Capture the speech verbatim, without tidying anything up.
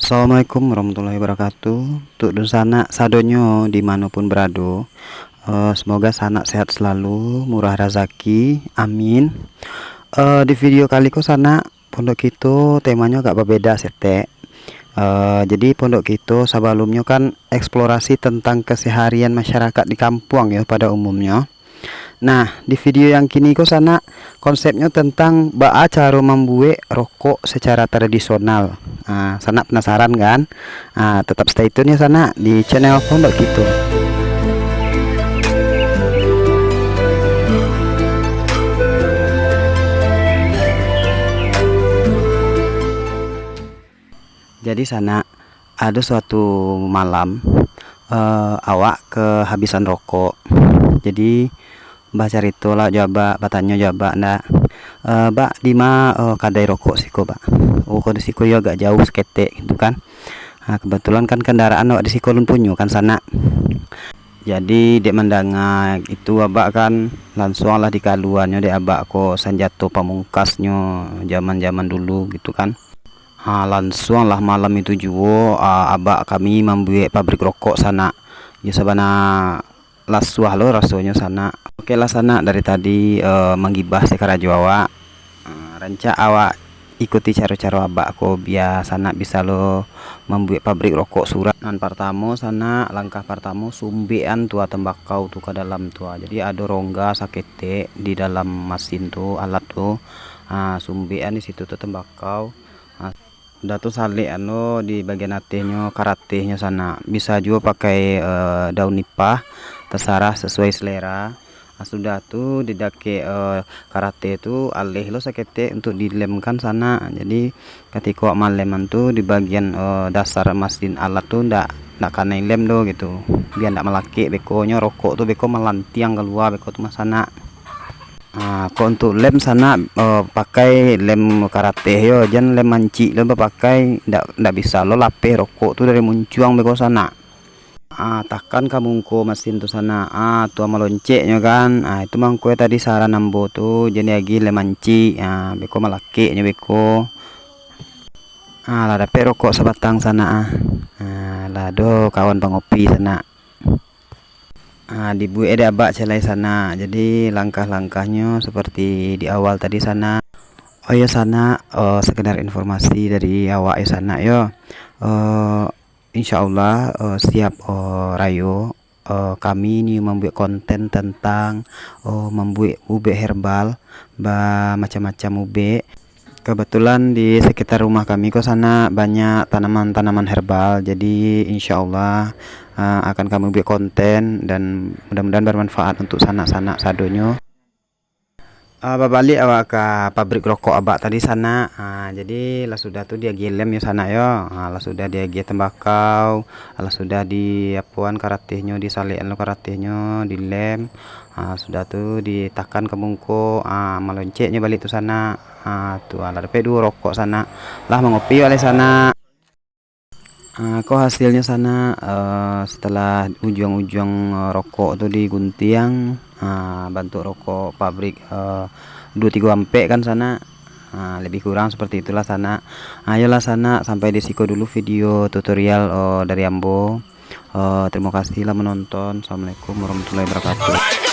Assalamualaikum warahmatullahi wabarakatuh. Untuk dunsanak sadonyo di mano pun barado, eh, semoga sanak sehat selalu, murah razaki, amin. Eh, di video kali ko sanak, pondok kito temanyo agak babeda setek. Eh, jadi pondok kito sabalumnyo kan eksplorasi tentang keseharian masyarakat di kampuang yo pada umumnyo. Nah, di video yang kini ko sanak, konsepnyo tentang baa caro mambuek rokok secara tradisional. Ah, sanak penasaran kan? Ah, tetap stay tune ya sanak di channel Pondok Kito. Jadi sanak, ado suatu malam, eh, awak kehabisan rokok. Jadi bacarito lah jo abak, batanyo jo abak ndak, "Eh, Bak, di ma, eh, kadai rokok siko, Bak?" "Oh, kadai siko yo agak jauh saketek," gitu kan. Ah, kebetulan kan kendaraan awak di siko alun punyo kan sanak. Jadi dek mandanga itu abak kan, lansuang lah dikaluannyo dek abak ko sanjato pamungkasnyo zaman-zaman dulu gitu kan. Ha, lansuang lah malam itu juo, ah, abak kami mambuek pabrik rokok sanak. Yo sabana lasuah lo rasonyo sanak. Oke lah sanak, dari tadi, eh, manggibah se karajo awak. Ah, rancak awak ikuti caro-caro abak ko, bia sanak bisa lo mambuek pabrik rokok surang. Nan partamo sanak, langkah partamo sumbekan tu tembakau tu ka dalam tu. Jadi ado rongga saketek di dalam masin tu, alat tu. Ah, sumbekan di situ tu tembakau. Ah, udah tu salek anu di bagian atehnyo, karatehnyo sanak. Bisa juo pakai, eh, daun nipah, tasarah sasuai selera. Ah, sudah tu di dakek, eh, karateh tu aleh lo saketek untuk dilemkan sanak. Jadi katiko awak maleman tu di bagian, eh, dasar masin alat tu ndak, ndak kanai lem doh gitu. Bia ndak malakek beko nyo, rokok tu beko malantiang kalua beko tu mah sanak. Ah, kok untuk lem sanak, eh, pakai lem karateh yo, jan lem mancik lo bapakai, ndak, ndak bisa lo lapeh rokok tu dari muncuang beko sanak. Ah, takan ka mungko masin tu sanak. Ah, tu malonceknyo kan. Ah, itu mangko tadi saran ambo tu, jan diagiah lem mancik. Ah, beko malakeknyo beko. Ah, lah dapek rokok sabatang sanak ah. Ah, lah doh kawan pangopi sanak. Ah, dibuek dek abak calai sanak. Jadi langkah-langkahnyo seperti di awal tadi sanak. Oh yo sanak, eh, sekedar informasi dari awak yo sanak yo. Eh, insya Allah, eh, siap, eh, rayo, eh, kami ni mambuek konten tentang, eh, mambuek ubek herbal, bamacam-macam ubek. Kebetulan di sekitar rumah kami ko sanak banyak tanaman-tanaman herbal, jadi insya Allah, eh, akan kami buek konten dan mudah-mudahan bermanfaat untuk sanak-sanak sadonyo. Ah, babaliak awak ka pabrik rokok abak tadi sanak. Ah, jadi lah sudah tu diagiah lem yo sanak yo. Ah, lah sudah diagiah tembakau, lah sudah di apoan karatehnyo, disalekan lo karatehnyo, dilem. Ah, sudah tu ditakan ka mungko, ah, malonceknyo baliak tu sanak. Ah, tu lah dapek duo rokok sanak. Lah mangopi awak lai sanak. Ah, ko hasilnyo sanak, eh, setelah ujuang-ujuang, eh, rokok tu diguntiang, ah, bantuak rokok pabrik, eh, duo tigo ampek kan sanak. Ah, lebih kurang seperti itulah sanak. Ayolah sanak, sampai di siko dulu video tutorial, eh, dari ambo. Eh, terima kasih lah menonton. Assalamualaikum warahmatullahi wabarakatuh.